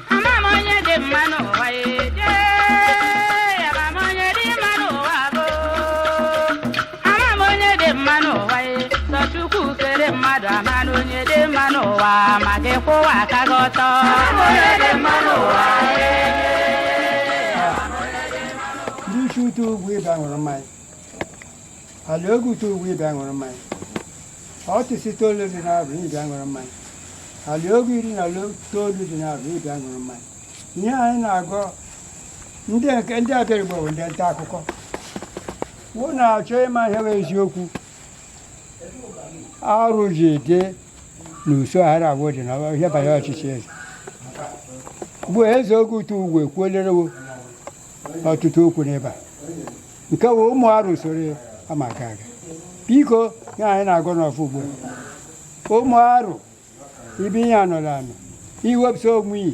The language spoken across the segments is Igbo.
Ama m onye dị mma n'ụwa ye, jee. Ama m onye dị mma n'ụwa bụ. Ama m onye dị mma n'ụwa ye. Sọ Chukwu kere mmadụ ama na onye dị mma n'ụwa maka ịkwụwa aka gị ọtọ. Ama m onye dị mma n'ụwa ye. Ndị isi ụtọ ugwu ịbịa ṅụrụ mmanya, ala oge ụtọ ugwu ịbịa ṅụrụ mmanya, ọtụsị itoolu dị n'abụ ịbịa ṅụrụ mmanya, ala oge 19 dị n'abụ ịbịa ṅụrụ mmanya. Ihe anyị na-agọ ndị nke ndị abịara Igbo bụ ndị nta akụkọ wụ na-achọ ịma ihe bụ eziokwu arụ ji dị n'uso ghara abụọ dị na ihe banyere ọchịchị eze. Ugbu a, eze oge ụtọ ugwu ekwuolerewo ọtụtụ okwu n'ebe a nke bụ ụmụ arụ soro ya ama aga aga. Biko, ihe anyị na-agọ n'ọfọ ugbu a, ụmụ arụ ibe ihe anọrọ anọ iwepụta onwe iyi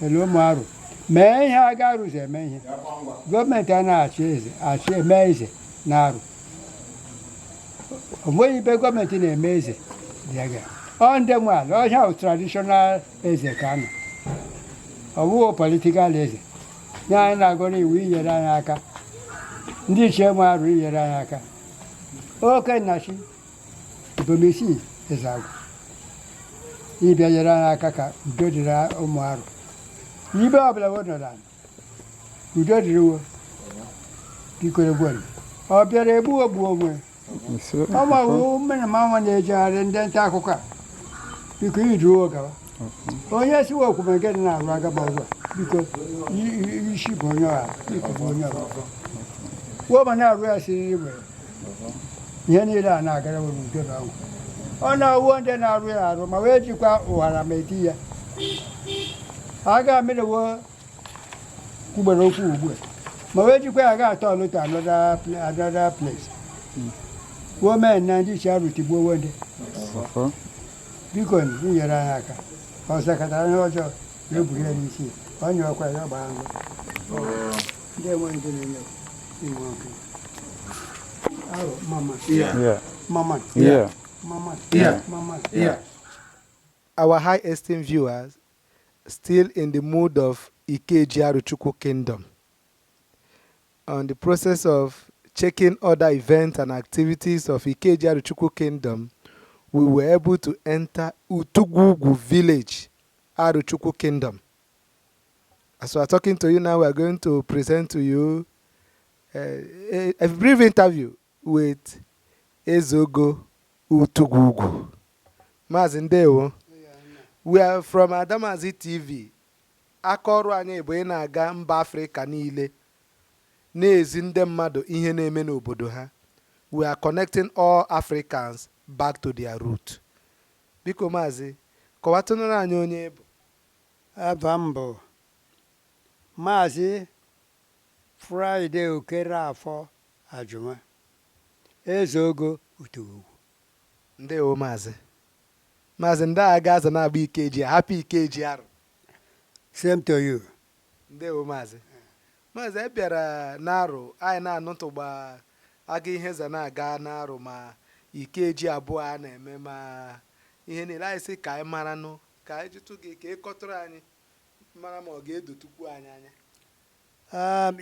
ele ụmụ arụ mee ihe aga arụzi eme ihe gọọmenti a na-achị eze achị eme eze na arụ o nweghị ibe gọọmenti na-eme eze dị aga. Ọ ndị nwe ala ọhịa bụ traditional eze ka anọ, ọ bụghị political eze. Nye anyị na-agọrọ iwu inyere anyị aka, ndị ichie nwe arụ inyere anyị aka, oke nnachi ibomisi eze agwụ ịbịa nyere anyị aka ka udo dịrị ụmụ arụ ibe ọbụla wo nọrọ ala, udo dịrịwo. Biko, egwere ọ bịara egbu ogbu onwe ọ mawu mmiri manwa na-ejegharị. Ndị nta akụkọ a, biko, iduo gawa onye siwa okwume nke dị na-arụ agaba ọgwụ a. Biko, isi bụ onye ọha, biko, bụ onye ọha woo ma na-arụ ya siriri nwere ihe niile a na-agara nwere udo na ọgwụ. Ọ na-awụ ndị na-arụ ya arụ ma wee jikwa ụghara ma eti ya a ga mmiriwo kwugbere okwu ugbu a ma wee jikwa ya ga atọ ọlụta another place women na ndị iche arụ tigbuo ndị. Biko, inyere anyị aka ọ zakọtara ihe ọjọọ ya eburu ya n'isi ọ nyụọkwa ya gbaa ngwa ndị enwe ndị na-enye inwe oke arụ mama. Mama. Mama. Mama. Our high esteemed viewers, still in the mood of Ikeji Arochukwu Kingdom, on the process of checking other events and activities of Ikeji Arochukwu Kingdom, we were able to enter Utugugu village, Arochukwu Kingdom. As we are talking to you now, we are going to present to you a brief interview with Ezeogo Utugugu. Maazị, ndewo. We are from Adamazi TV. Aka ọrụ anyị bụ ị na-aga mba Afrịka niile na-ezi ndị mmadụ ihe na-eme n'obodo ha. We are connecting all Africans back to their root. Biko maazị, kọwatụnụrụ anyị onye ị bụ. Afa m bụ Maazị Friday Okerafọ Ajụma, Ezeogo Utugwu. Ndewo maazị. Maazị, ndị agha ga-aza na-agba Ikeji, hapụ Ikeji arụ. Same to you. Ndewo maazị. Maazị, e bịara n'arụ anyị na-anụtụgba aga ihe za na-aga n'arụ ma Ikeji abụọ a na-eme ma ihe niile. Anyị sị ka anyị maranụ, ka anyị jụtụ gị ka ị kọtụrụ anyị mara ma ọ ga-edotukwu anyị anya.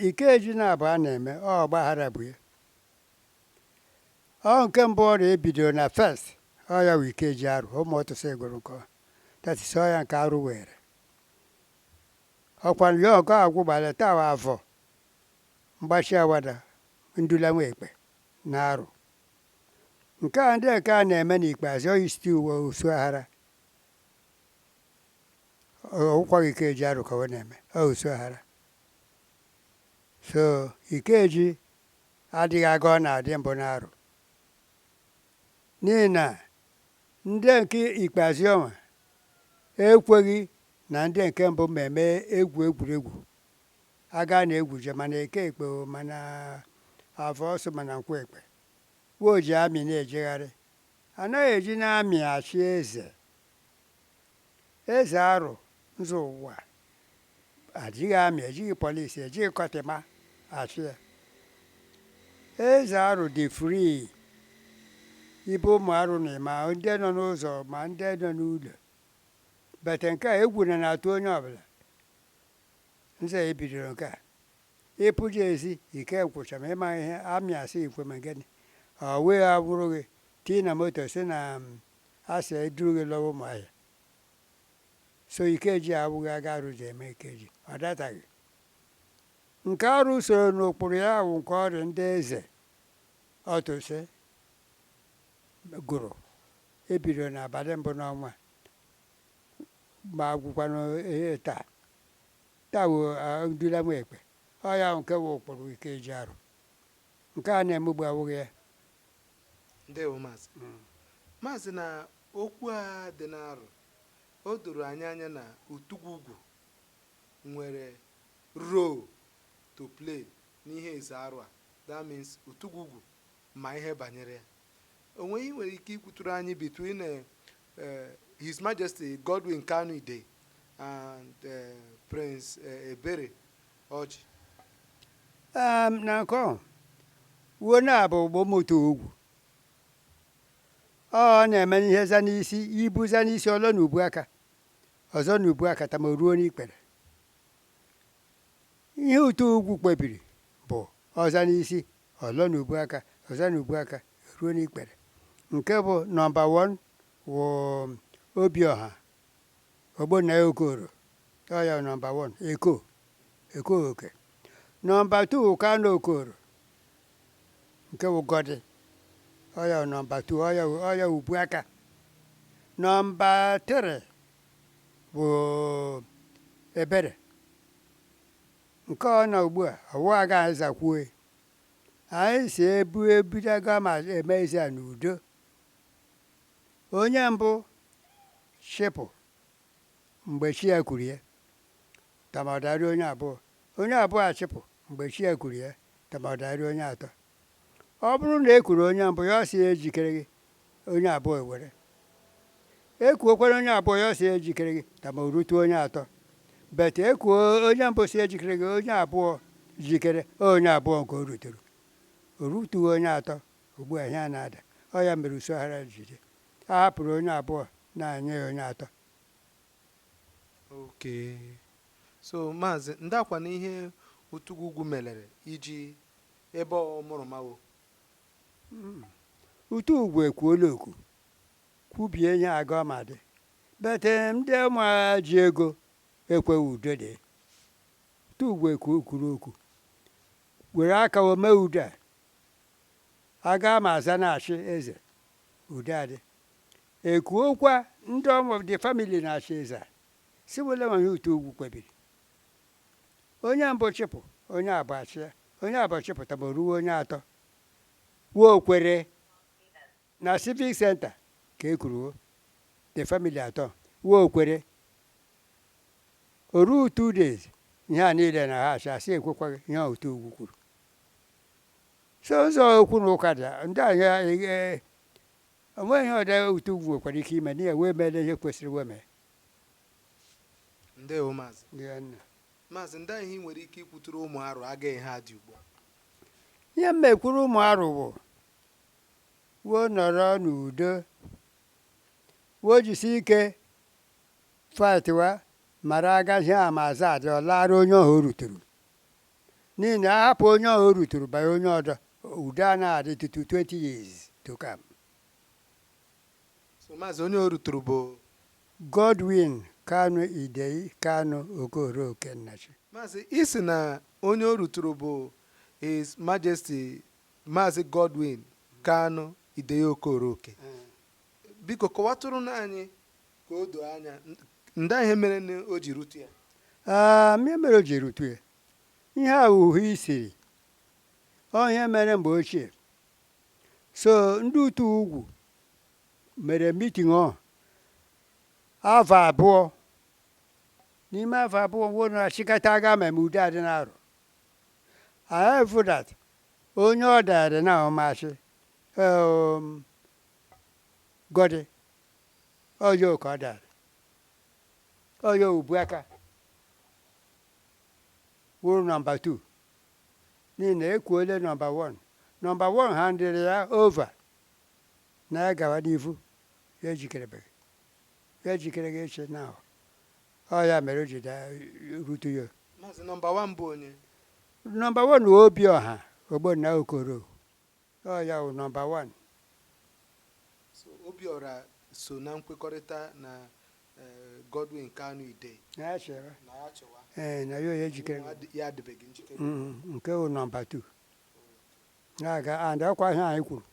Ikeji na-abụ a na-eme ọ ọgbaghara bụ ya. Ọ nke mbụ ọrịa ebidoro na first ọ ya bụ Ikeji arụ ụmụ ọtụsị gụrụ nke ọ. That is ọ ya nke arụ were. Ọkwa ya nke agwụ gbara taa afọ mgbachi awada ndula nwa ekpe na arụ. Nke a ndị nke a na-eme n'ikpeazụ ọ isi uwe osu aghara. Ọwụkwaghị Ikeji arụ ka ọ na-eme, ọ osu aghara. So Ikeji adịghị aga ọ na-adị mbụ n'arụ n'ihi na ndị nke ikpeazụ ọnwa ekweghị na ndị nke mbụ ma eme egwu egwuregwu aga na-egwuje mana eke ekpe o, mana afọ ọsọ mana nkwọ ekpe wo ji amị na-ejegharị. Anaghị eji na-amị achị eze. Eze arụ nzọ ụwa Adịghị army, ejighị polisi, ejighị kọtịma achị ya. Eze Arụ dị free ibe ụmụ Arụ na ma ndị nọ n'ụzọ ma ndị nọ n'ụlọ. Bete nke a, egwu na na-atụ onye ọbụla. Nze ebidoro nke a, ịpụji ezi ike gwụcha ma ịma ihe amị asị ikwe ma gịnị ọ wee abụrụ gị tii na moto si na asị eduru gị lọwa Ụmụahịa. So Ikeji abụghị aga Arụ ji eme Ikeji, ọ dataghị. Nke Arụ soro n'ụkpụrụ ya wụ nke ọrịa ndị eze ọtụsị gụrụ ebidoro n'abalị mbụ n'ọnwa ma gwụkwanụ ihe taa. Taa wụ ndula nwa ekpe ọ ya nke wụ ụkpụrụ Ikeji Arụ. Nke a na-emegbu awụghị ya. Ndewo, maazị. Maazị, na okwu a dị n'Arụ, o doro anyị anya na Utugwugwu nwere role to play n'ihe eze Arụ a. That means Utugwugwu ma ihe banyere ya. Onwe ihe nwere ike ikwuturu anyị between His Majesty Godwin Kanu Ide and Prince Ebere Ọjị? Na nke ọ wuo na-abụ ụgbọ moto ugwu ọ na-eme ihe za n'isi, ibu za n'isi ọlọ n'ubu aka ọzọ n'ubu aka tama ruo n'ikpere. Ihe ụtọ ugwu kpebiri bụ ọza n'isi ọlọ n'ubu aka ọzọ n'ubu aka ruo n'ikpere. Nke bụ number 1 wụ Obiọha Ogbonna Okoro, ọ ya number 1, Eko Eko Oke. Number 2, Kanu Okoro, nke wụ Gọdị, ọ ya number 2, ọ ya ubu aka. Number 3 bụ Ebere nke ọ nọ ugbu a. Ọwụ agaghị zakwuo anyị si ebu ebidogo ma eme ezi a n'udo. Onye mbụ chịpụ mgbe chi ya kwuru ya tamadari, onye abụọ, onye abụọ achịpụ mgbe chi ya kwuru ya tamadari, onye atọ. Ọ bụrụ na e kwuru onye mbụ ya, ọ sị ya ejikere gị, onye abụọ ewere. Ekwuokwara onye abụọ ya, ọ sị ya ejikere gị, tama o rutu onye atọ. Bet ekwuo onye mbụ si ejikere gị, onye abụọ jikere, onye abụọ nke o rutere, o rutughị onye atọ. Ugbu a ihe a na-ada, ọ ya mere usoghara jide a hapụrụ onye abụọ na-anye ya onye atọ. Okay, so maazị, ndị akwa na ihe Utugwugwu melere iji ebe ọ mụrụ mawo? Utu ugwu ekwuola okwu kwubie ihe aga ma dị, bete ndị ụmụ ji ego ekweghị udo dị. Utu ugwu kwuru okwu were aka o mee udo a aga ma aza na-achị eze, udo adị. Ekwuokwa ndị ọmụ dị family na-achị eze a si wele onye utu ugwu kpebiri, onye mbụ chịpụ, onye abụọ achịa, onye abụọ chịpụta ma o ruo onye atọ wuo kwere na civic center ka e kwuru the family atọ wuo kwere. O ruo 2 days, ihe a niile na ha achị asị ekwekwaghị ihe otu ugwu kwuru. So ụzọ okwu na ụka dị ndị anyị, onweghị ihe ọdọ otu ugwu nwekwara ike ime n'ihi wee meela ihe kwesịrị wee mee. Ndewo, maazị. Ya nna. Maazị, ndị ahụ nwere ike ikwuturu ụmụ Arụ agaghị ha dị ugbu a? Ihe m mekwuru ụmụ Arụ bụ wuo nọrọ n'udo, wuo jisi ike fightwa mara agaghị ama aza adị ọ lara onye ọhụ o ruturu, n'ihi na ahapụ onye ọhụ o ruturu banye onye ọdọ, udo anaghị adị tutu 20 years to come. So maazị, onye o ruturu bụ? Godwin Kanu Idei Kanu Okoro Okennachi. Maazị, isi na onye o ruturu bụ His Majesty Maazị Godwin Kanu Idei Okoroke. Biko kọwatụrụ na anyị ka o doo anya ndị ihe mere na o ji rute ya. Aa, ihe mere o ji rutu ya, ihe a uhe isiri ọ ihe mere mgbe ochie. So ndị utu ugwu mere meeting ọ afọ 2. N'ime afọ 2 wo na-achịkọta aga ma udo adị n'Arụ anyị fụ that onye ọ dara na ọmachi gọdị ọjọọ ka ọ dara ọjọọ ubu aka. Wụrụ number 2, n'ihi na ekwuole number 1. Number 1 handịrị ya over na ya gawa n'ivu. Ya ejikerebeghị, ya ejikere gị eche na ọ ya mere o ji daa rutu ya. Maazị, number 1 bụ onye? Number 1 wụ Obiọha Ogbonna Okoro. Ọ ya wụ number 1. So Obiọra so na nkwekọrịta na Godwin Kanu Ide na ya chewa. Na ya chịwa. Ee, na ya onye ejikere. Ya adịbeghị njikere. Nke wụ number 2 na-aga and ọkwa ihe anyị kwuru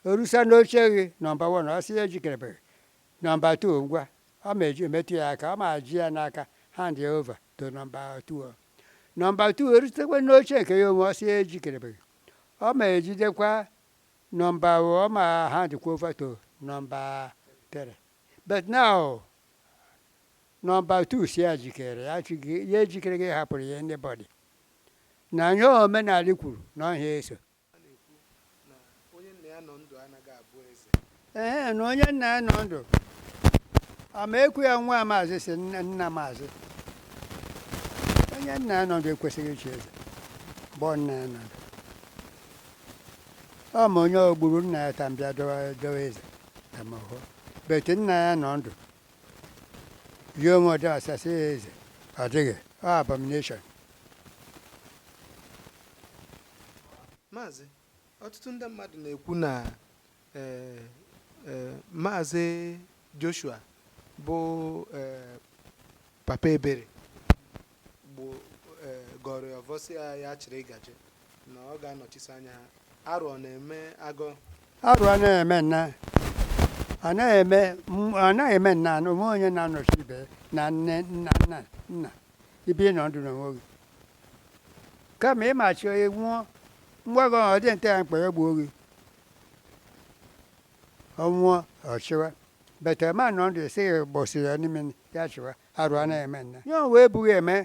orusa n'oche gị. Number 1, ọ sị ya ejikerebeghị. Number 2, ngwa, ọ ma eji emetụ ya aka, ọ ma ji ya n'aka, hand ya over to number 2. Number 2 erutekwa n'oche nke ya onwe, ọ sị ya ejikerebeghị, ọ ma ejidekwa number, ọ ma hand kwa over to number 3. But now number 2 si ya jikere ya, ya ejikere gị, hapụrụ ya anybody na ihe omenala kwuru na ọhịa eso. A na-ekwu na onye nna ya nọ ndụ anaghị abụ eze. Ee, na onye nna ya nọ ndụ ama ekwu ya nwa maazị si nna maazị, onye nna ya nọ ndụ ekwesịghị ichi eze gbọọ nna ya nọ ndụ. Ọ ma onye ogburu nna ya ta mbịa dowa eze tamahụ bet nna ya nọ ndụ ya onwe ọdịasasị ya eze, ọ dịghị, ọ abomination. Maazị, ọtụtụ ndị mmadụ na-ekwu na Maazị Joshua bụ Papa Ebere bụ gọrọ ya ọvọ, sị ya ya chịrị gaje na ọ ga-anọchisi anya ha. Arụ ọ na-eme agọ? Arụ anaghị eme nna, anaghị eme anaghị eme nna na onwe onye na-anọchi ibe ya na nne nna nna nna ibe ị nọ ndụ n'onwe gị, kama ịmachi onye nwụọ ngwa gị, ọ dị nte ya mkpa ya gbuo gị, ọ nwụọ ọ chịwa bete ma nọ ndụ esi gị gbọsiri ya n'ime ya chịwa. Arụ anaghị eme nna ya onwe ebughị eme.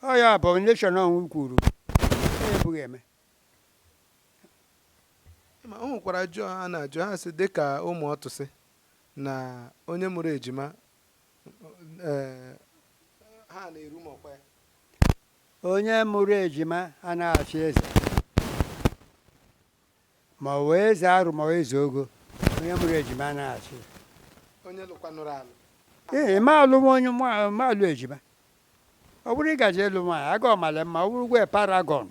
Ọ ya abomination ọnwụ kwuru ya ebughị eme. Ma o nwekwara ajụjụ a na-ajụ ha, sị dịka ụmụ ọtụsị na onye mụrụ ejima, ha na-eru m ọkwa ya. Onye mụrụ ejima anaghị achị eze, ma ọ wee eze arụ ma ọ wee eze ogo. Onye mụrụ ejima anaghị achị. Onye lụkwanụrụ alụ? Ee, ma alụ m onye ma alụ ejima, ọ bụrụ ịgaji ịlụ nwaanyị aga ọmala mma, ọ bụrụ gwe paragon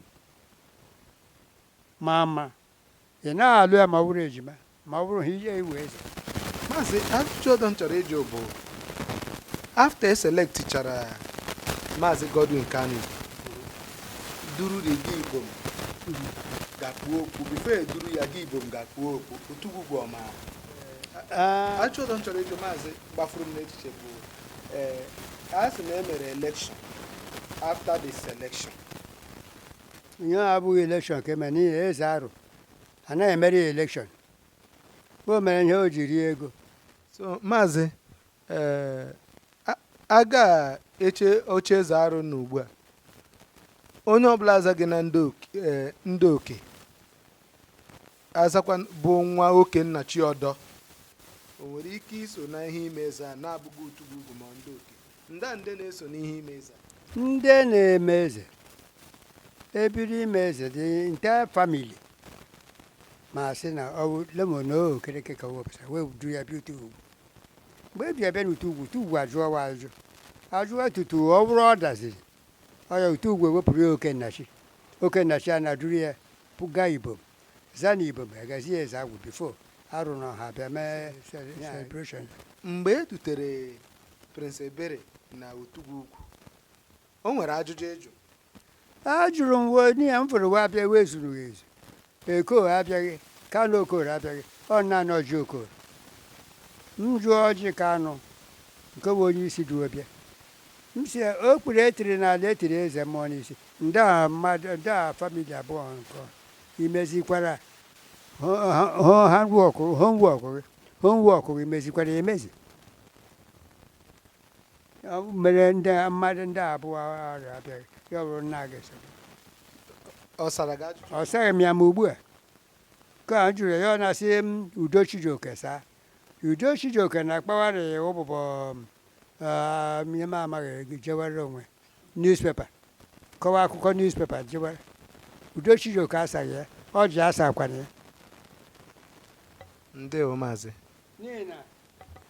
ma mma, ị naghị alụ ya ma ọ bụrụ ejima, ma ọ bụrụ ha ihe iwe eze. Maazị, ajụjụ ọzọ m chọrọ ịjụ bụ, after e selectichara Maazị Godwin Kanu duru gị Ibom ga-kpuo okpu, before eduru ya gị Ibom ga-kpuo okpu otugwugwu ọma. Ajụjụ ọzọ m chọrọ ịjụ, maazị, gbafuru m n'echiche bụ, a sị na e mere election after the selection. Ihe a abụghị election ka eme, n'ihi eze arụ anaghị emere ya election. O mere ihe o ji rie ego. So maazị, a ga-eche oche eze arụ na ugbu a, onye ọbụla azaghị na ndị oke, ndị oke azakwa bụ nwa oke nna Chiọdọ, o nwere ike iso na ihe ime eze a na-abụghị utugbu ugwu ma ndị oke ndị a ndị na-eso n'ihe ime eze a? Ndị na-eme eze ebiri ime eze dị entire family, ma sị na ọ bụ lemon okereke ka o wepụtara wee du ya bịa otu ugwu. Mgbe e bịa n'otu ugwu, otu ugwu ajụọ wa ajụjụ ajụwa tutu ọ bụrụ ọ daziri ọ ya, otu ugwu ewepụrụ ya oke nnachi. Oke nnachi a na-aduru ya pụga Ibom, za na Ibom agazi ya eze agwụ before arụ na ọha bịa mee celebration. Mgbe e dutere Prince Ebere na otugwu ugwu, o nwere ajụjụ ịjụ? Ajụrụ m wee n'ihi m fụrụ wee abịa wee zuru ezu. Eko abịaghị, Kanụ Okoro abịaghị, ọ naanị Ọjị Okoro. M jụọ Ọjị Kanụ nke bụ onye isi duo bịa, m si ya, o kpuru etiri n'ala etiri eze mmụọ n'isi ndị a mmadụ ndị a family abụọ nke imezikwara homework gị, homework gị mezikwara ya emezi. Ọ mere ndị mmadụ ndị abụọ ahụ abịaghị, ya ọ bụrụ nna gị so. Ọ sara gị ajụjụ? Ọ saghị m ya, ma ugbu a ka a jụrụ ya, ọ na-asị m udo Chijioke saa udo Chijioke na-akpawara ya ụbụbọ. Ihe m amaghị jewara onwe. Newspaper kọwa akụkọ newspaper jewara. Udo Chijioke asaghị ya, ọ ji asakwana ya. Ndewo, maazị. N'ihi na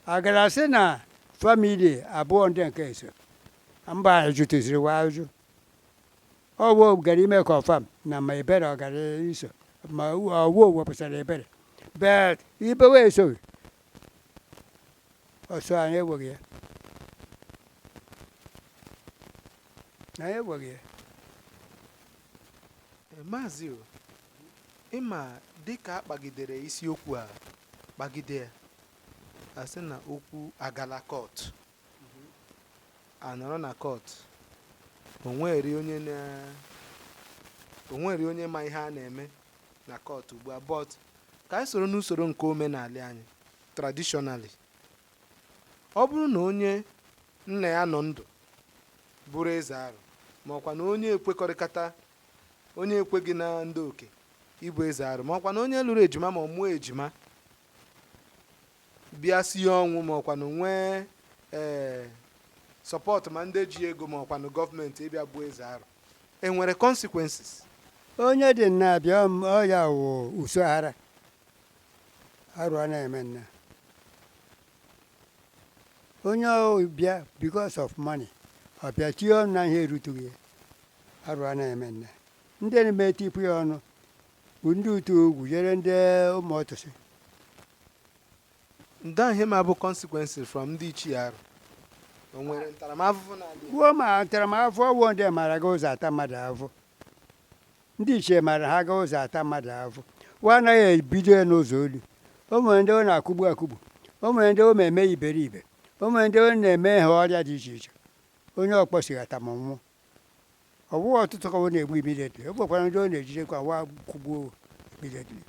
agara sị na family abụọ ndị nke eso mba anyị jụtụziri wa ajụ ọwụ gara ime confirm na ma Ebere ọ gara iso ma ọwụ wepụtara Ebere, but ibewe esoghị ọsọ. Anyị enweghị ya, anyị enweghị ya. Maazị o, ịma dịka a kpagidere isiokwu a kpagide ya, asị na okwu agala court, anọrọ na court, onweri onye ma ihe a na-eme na court ugbu a. But ka anyị soro n'usoro nke omenala anyị, traditionally, ọ bụrụ na onye nna ya nọ ndụ bụrụ eze arụ, ma ọkwa na onye ekwekọrịkata, onye ekweghị na ndị oke ịbụ eze arụ, ma ọkwa na onye lụrụ ejima ma ọ mụọ ejima bịa sie ọnwụ, ma ọkwa na nwee support, ma ndị ji ego, ma ọkwa na gọọmenti ịbịa bụ eze arụ, enwere consequences? Onye dị nna bịa ọya wụ usoghara arụ a na-eme nna onye ọ bịa because of money, ọ bịa tie ọnụ na ihe erutughị ya. Arụ a na-eme nna ndị na-eme etipụ ya ọnụ bụ ndị utu ugwu jere ndị ụmụ ọtụsị. Ndị ahụ ihe ma bụ consequences from ndị ichie arụ, o nwere ntaramahụhụ n'ala Igbo? Gwuo ma ntaramahụhụ ọwụ ndị mara gị ụzọ ata mmadụ ahụhụ. Ndị ichie mara ha ga ụzọ ata mmadụ ahụhụ wa anaghị ebido ya n'ụzọ olu. O nwere ndị ọ na-akụgbu akụgbu, o nwere ndị ọ na-eme iberibe, o nwere ndị ọ na-eme ha ọrịa dị iche iche. Onye ọkpọ sighata ma nwụọ, ọ bụghị ọtụtụ ka ọ na-egbu immediately. O nwekwara ndị ọ na-ejidekwa wa kụgbuo immediately.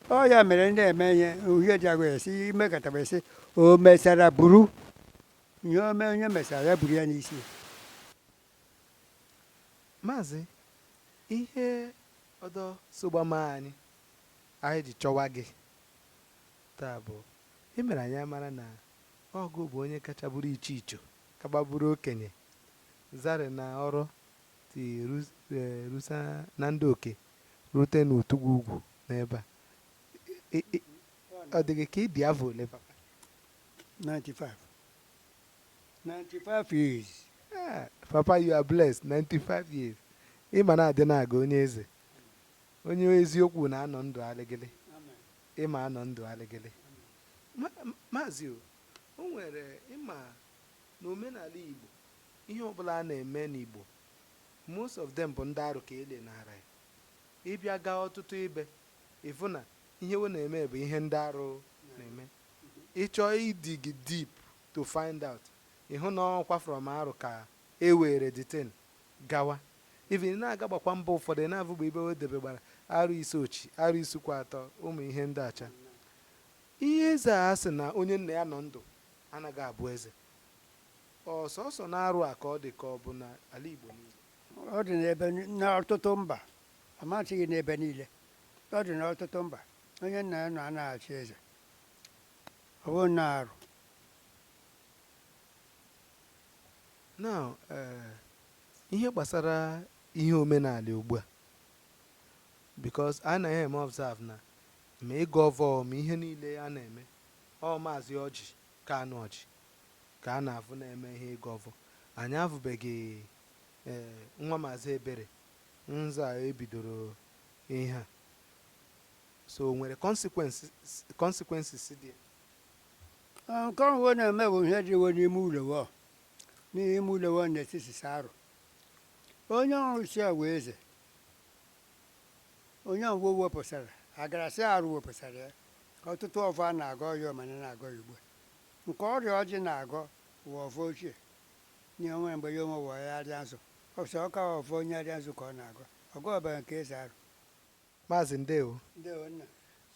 Ọ ya mere ndị eme ihe uhie dị agụ esi imekọtara esi o mesara buru ihe ome onye mesara ya buru ya n'isi. Maazị, ihe ọdọ sogbama anyị ji chọwa gị taa bụ imere anyị amara na ọgụ bụ onye kacha bụrụ iche icho kaba bụrụ okenye zari na ọrụ ti rusa na ndị oke rute n'Utugwu ugwu n'ebe a. Ọ dị gị ka ị dị afọ ole, papa? 95, 95 years. Ah, papa, you are blessed. 95 years, ịma na-adị na-aga onye eze, onye eziokwu na-anọ ndụ alịgịlị, ịma anọ ndụ alịgịlị. Maazị o nwere ịma n'omenala Igbo, ihe ọbụla a na-eme n'Igbo, most of them bụ ndị arụ ka ele nara ya. Ịbịa gaa ọtụtụ ebe, ịfụ na ihe we na-eme bụ ihe ndị arụ na-eme. Ịchọọ idig deep to find out, ịhụ na ọkwa from arụ ka e were the thing gawa. Even na-agagbakwa mba ụfọdụ, ị na-avụgba ibe o debegbara arụ ise ochi, arụ isukwa atọ, ụmụ ihe ndị acha. Ihe eze a sị na onye nna ya nọ ndụ anaghị abụ eze, ọsọsọ na-arụ a ka ọ dị, ka ọ bụ na ala Igbo niile? Ọ dị n'ebe n'ọtụtụ mba, amasịghị n'ebe niile. Ọ dị n'ọtụtụ mba, onye nna ya nọ anaghị achị eze. Ọ bụrụ na arụ. Now, ihe gbasara ihe omenala ugbu a, because a naghị eme observe na ma ịgọ ọvọ ma ihe niile a na-eme, ọ maazị Ọjị ka anụ ọjị ka a na-afụ na-eme ihe ịgọ ọvọ. Anyị afụbeghị nwa maazị Ebere nza ebidoro ihe a, so o nwere consequences dị? Nke ọhụrụ na-eme bụ ihe dịwo n'ime ụlọ, n'ime ụlọ n'etiti arụ. Onye ọrụ si a wee eze, onye ọgwụ wepụtara agarasị arụ wepụtara ya. Ọtụtụ ọfọ a na-agọ ya omena na-agọ ya ugbu a. Nke ọrịa ọjị na-agọ wụ ọfọ ochie nye onwe mgbe ya onwe wụ ya arịa nzụ ọsọ ọka ọfọ onye arịa nzụ ka ọ na-agọ ọgọ ọbara nke eze arụ. Maazị, ndewo. Ndewo, nna.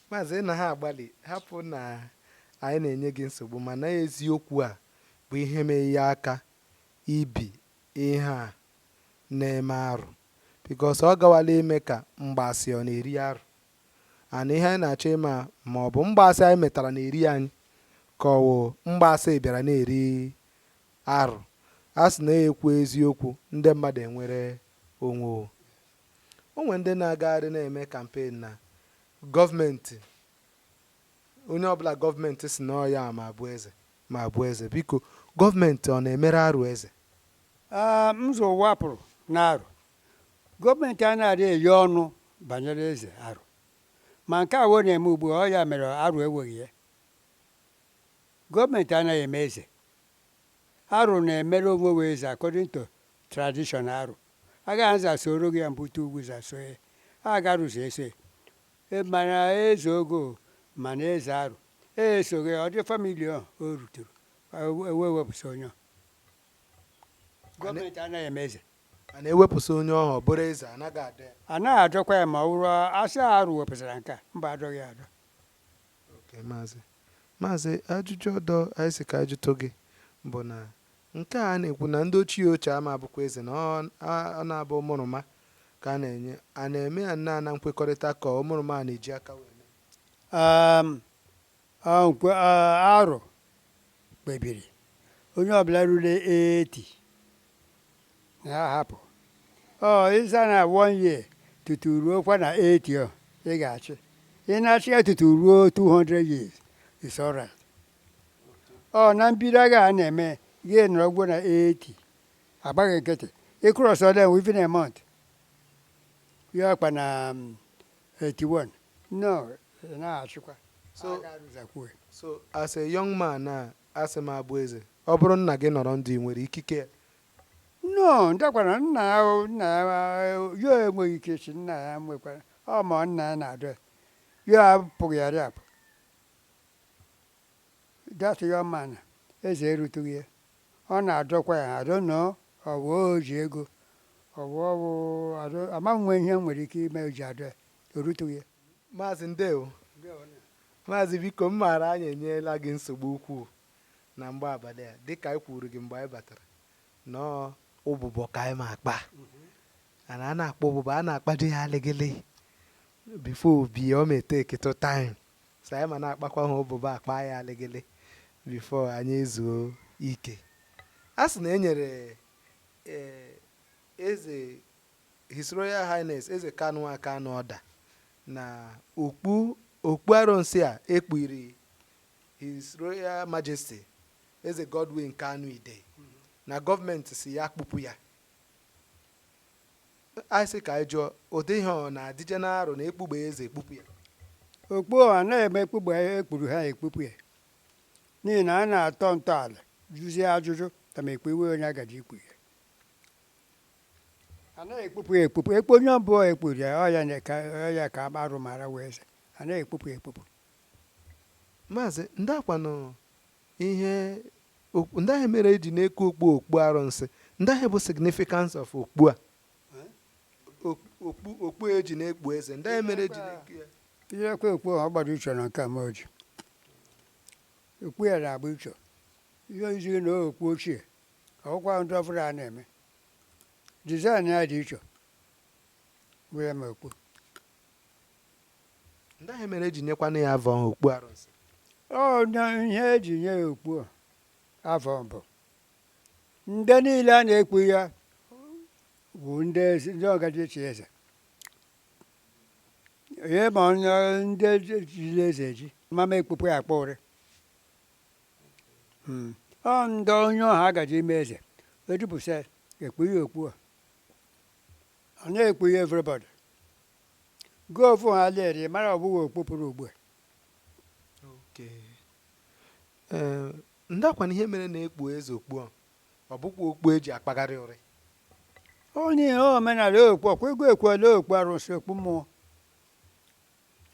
Maazị, ị na ha agbalị hapụ na anyị na-enye gị nsogbu, mana eziokwu a bụ ihe mee ya aka ibi ihe a na-eme arụ, because ọ gawala ime ka mgbasị ọ na-eri arụ ana. Ihe anyị na-achọ ịma, ma ọ bụ mgbasị anyị metara na-eri anyị, ka ọ wụ mgbasị bịara na-eri arụ. A sị na ekwu eziokwu, ndị mmadụ enwere onwe o. O nwere ndị na-agagharị na-eme campaign na gọọmenti, onye ọbụla gọọmenti si na ọ ya ma abụ eze ma abụ eze. Biko, gọọmenti ọ na-emere arụ eze? Aa, nzọ ụwa pụrụ n'arụ, gọọmenti anaghị eyi ọnụ banyere eze arụ, ma nke a wo na-eme ugbu a, ọ ya mere arụ enweghị ya. Gọọmenti anaghị eme eze. Arụ na-emere onwe we eze according to tradition. Arụ agaghị nza soro gị ya mbute ugwu zaso ya, a garụzi eso ya. Mana eze ogo, mana eze arụ esoghị ọ dị family ọ o rutere ewe wepụsị onye ọ. Gọọmenti anaghị eme eze. A na-ewepụsị onye ọhụ, ọ bụrụ eze, anaghị adọ ya? Anaghị adọkwa ya. Ma ọ bụrụ asị arụ wepụsara nke a, mba, adọghị ya adọ. Okay, maazị, ajụjụ ọdọ anyị sị ka anyị jụtụ gị bụ na nke a na-ekwu na ndị ochie ochie ama abụkwa eze, na ọ na-abụ ụmụrụma ka a na-enye, a na-eme ya nna na nkwekọrịta, ka ụmụrụma a na-eji aka wee mee? Arụ kpebiri onye ọbụla ruru 80 na ya hapụ ọ ịza na one year tutu ruokwa na 80, ọ ị ga-achị. Ị na-achị ya tutu ruo 200 years is alright. Ọ na mbido agha a na-eme, gị nọrọ gwuo na 80, agbaghị nkịtị. Ịcross them within a month, ya ọkpa na 81, no, ị na-achịkwa. Arụzakwuo. So as a young man na asị m abụ eze, ọ bụrụ nna gị nọrọ ndụ, ị nwere ikike ya? No, ndakwara nna ya, nna ya ya enweghị ike ịchị. Nna ya nwekwara ọ, ma nna ya na-adọ ya, ya apụghị ya apụ. That young man, eze erutụghị ya, ọ na-adọkwa ya. I don't know, ọ bụ o ji ego, ọ bụ ọ bụ ama m nwe ihe m nwere ike ime o ji adọ ya, o rutụghị ya. Maazị, ndewo. Maazị, biko, m maara anyị enyela gị nsogbu ukwuu na mgbe abalị a. Dịka anyị kwuru gị mgbe anyị batara nọọ, ụbụbọ ka anyị ma akpa, ana a na-akpọ ụbụbọ, a na-akpado ya alịgịlị before obi ọ ma take to time, so anyị ma na-akpakwa ha ụbụbọ, akpa ya alịgịlị before anyị ezuo ike. A sị na e nyere eze, His Royal Highness Eze Kanu Akanu ọda na okpu arụnsị a ekpuri His Royal Majesty Eze Godwin Kanu Ide, na gọọmenti si ya kpụpụ ya. Anyị sị ka anyị jụọ, ụdị ihe ọ na-adịje n'arụ na ekpugbe eze, ekpupụ ya? Okpu anaghị eme ekpugbe ekpuru ha ekpupụ ya, n'ihi na a na-atọ ntọala jụzie ajụjụ kama ekpu iwe onye agaji ikpu ya. Anaghị ekpupụ ya ekpupụ. Ekpu onye ọbụla ekpuru ya, ọ ya na- ka ọ ya ka arụ mara wee eze. Anaghị ekpupụ ya ekpupụ. Maazị, ndị akwanụ ihe ndị ahụ mere eji na-eku okpu arụnsị, ndị ahụ bụ significance of okpu a, okpu eji na-ekpu eze, ndị ahụ mere eji na-eku ya? Tinyekwa okpu ahụ, ọ gbara uche na nke a ma o ji okpu ya na-agba uche ihe ozighị na okpu ochie, ọkwa ndị ọfụrụ a na-eme design ya dị iche bụ ya ma okpu. Ndị ahụ mere eji nyekwanụ ya avọ ahụ okpu arụnsị? Ọ na ihe eji nye ya okpu a afọ mbụ, ndị niile a na-ekpu ya bụ ndị ọgaji echi eze ihe, ma onye ndị jiri eze eji mama ekpupụ ya akpọ ụrị. Ọ ndị onye ọha agaji ime eze edupụsa ekpu ya okpu a. Ọ na-ekpu ya everybody go ofu ha lere mara, ọ bụghị okpu pụrụ ugbu a. Okay. Ee, ndị akwana ihe mere na-ekpu eze okpu a, ọ bụkwa okpu eji akpagharị ụrị? Onye omenala okpu ọkwa ego ekwuola okpu arụsị, okpu mmụọ.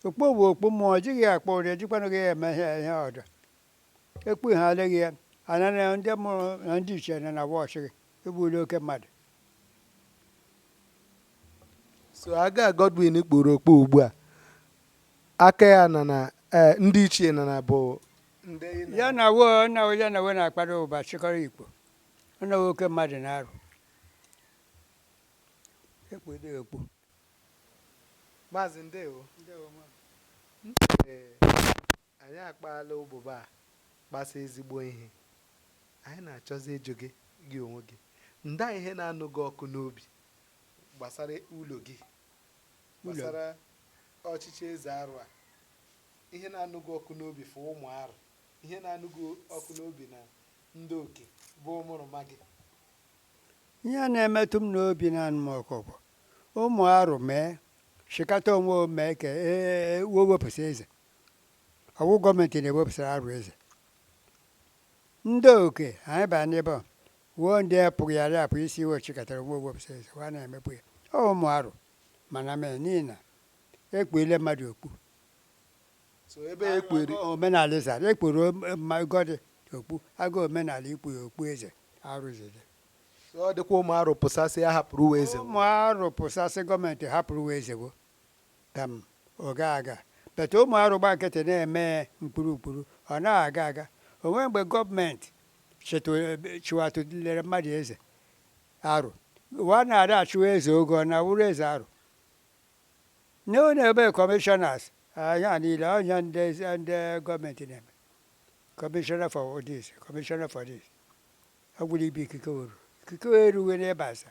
Okpu bụ okpu mmụọ, ejighị ya akpọ ụrị, ejikwanụ gị ya eme ihe ọdọ ekpu ha adịghị ya anara ndị mụrụ na ndị ichie na na wọchị gị egbula oke mmadụ. So aga Godwin kpuru okpu ugbu a, aka ya na ndị ichie na bụ ndị ya na wo na ya na wo na-akpara ụba chịkọrọ ikpo ọ na oke mmadụ na-arụ ekpu dị okpu. Maazị, ndewo. Ee, anyị akpaala ụbụba a kpasa ezigbo ihe anyị na-achọzi ịjụ gị. Gị onwe gị, nda ihe na-anụ gị ọkụ n'obi gbasara ụlọ gị, gbasara ọchịchị eze arụ a, ihe na-anụ gị ọkụ n'obi fụ ụmụ arụ, ihe na-anụ gị ọkụ n'obi na ndị oke bụ ụmụrụma gị? Ihe na-emetụ m n'obi na anụ m ọkụ bụ ụmụ arụ mee chịkọta onwe o mee ka e wepụsị eze. Ọwụ gọọmenti na-ewepụsara arụ eze. Ndị oke anyị baa n'ebe a wuo ndị apụghị apụ isi iwe chịkọtara onwe wepụsị eze wa na-emepụ ya. Ọ ụmụ arụ mana mee n'ihi na ekpuile mmadụ okpu. So ebe e kpere omenala zara ekpuru gọdị okpu agụ omenala ikpu ya okpu eze arụzide. So ọ dịkwa ụmụ arụ pụsasị ya hapụrụ uwe eze. Ụmụ arụ pụsasị, gọọmenti hapụrụ uwe eze wo tam ọ ga aga bete. Ụmụ arụ gba nkịtị na-eme mkpụrụ mkpụrụ, ọ naghị aga aga. Onwe mgbe gọọmenti chịwatụlere mmadụ eze arụ wa na-ada achụwa eze oge ọ na-awụrụ eze arụ na ọ na-ebe commissioners anya niile ọnya ndị gọọmenti na-eme, commissioner for this, commissioner for this, ọ gwụrụ ibe ikike oru ikike erughị n'ebe asa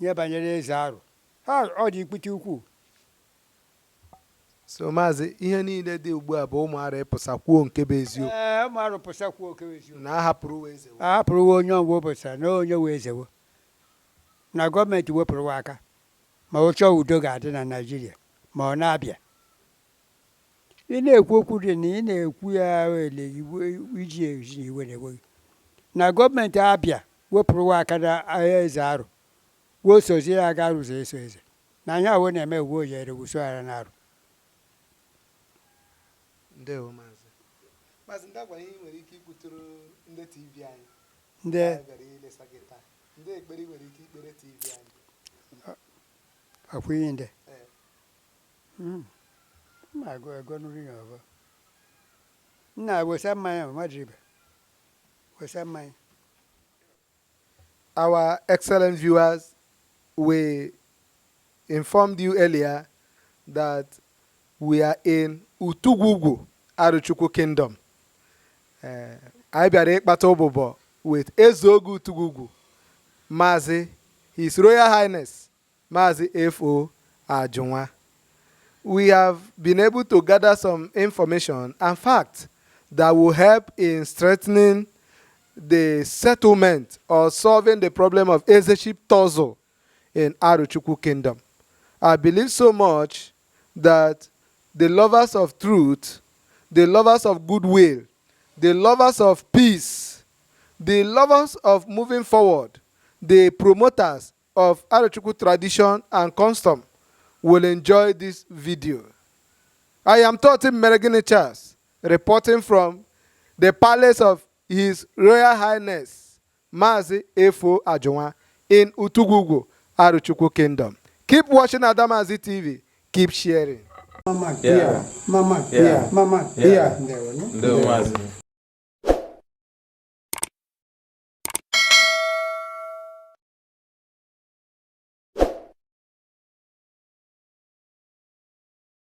ihe banyere eze arụ ha ọ dị ikpute ukwuu. So maazị, ihe niile dị ugbu a bụ ụmụ arụ ịpụsa kwuo nke bụ eziokwu. Ee, ụmụ arụ pụsakwuo oke eziokwu. Na a hapụrụ uwe eze. A hapụrụwo onye ọgwụ pụsara na onye wee ezewo na gọọmenti wepụrụwa aka ma ọ chọọ udo ga-adị na Naịjirịa ma ọ na-abịa. Ị na-ekwu okwu dị na ị na-ekwu ya ele iji ezi na iwe na-enweghị na gọọmenti abịa wepụrụwa aka na eze arụ wee sozie ya ga arụzọ eso eze na anya awo na-eme uwe oyere wuso ara na arụ. Ndewo maazị. Maazị, ndị agwara ihe ị nwere ike ikwuturu ndị TV anyị ndị anyị bịara ilesa gị taa, ndị ekpere ị nwere ike ikpere TV anyị? Ọkwa ihe ndị Ee. Mma agụ ego nri ya ọbọ nna wesa mmanya mmadụ ibe wesa mmanya. Our excellent viewers, we informed you earlier that we are in Utugwugwu, Arochukwu Kingdom. Anyị bịara ịkpata ụbụbọ with Ezeogo Utugwugwu, Maazị His Royal Highness Maazị F.O. Ajunwa. We have been able to gather some information and facts that will help in strengthening the settlement or solving the problem of Ezeship tussle in Arochukwu Kingdom. I believe so much that the lovers of truth, the lovers of goodwill, the lovers of peace, the lovers of moving forward, the promoters of Arochukwu tradition and custom will enjoy this video. I am Totin Meregini Charles, reporting from the palace of His Royal Highness Mazi Efo Ajunwa in Utugwugwu, Arochukwu Kingdom. Keep watching Adamazi TV. Keep sharing. Mama. Yeah. Mama. Yeah. Mama. Yeah. Ndewo. Ndewo maazị.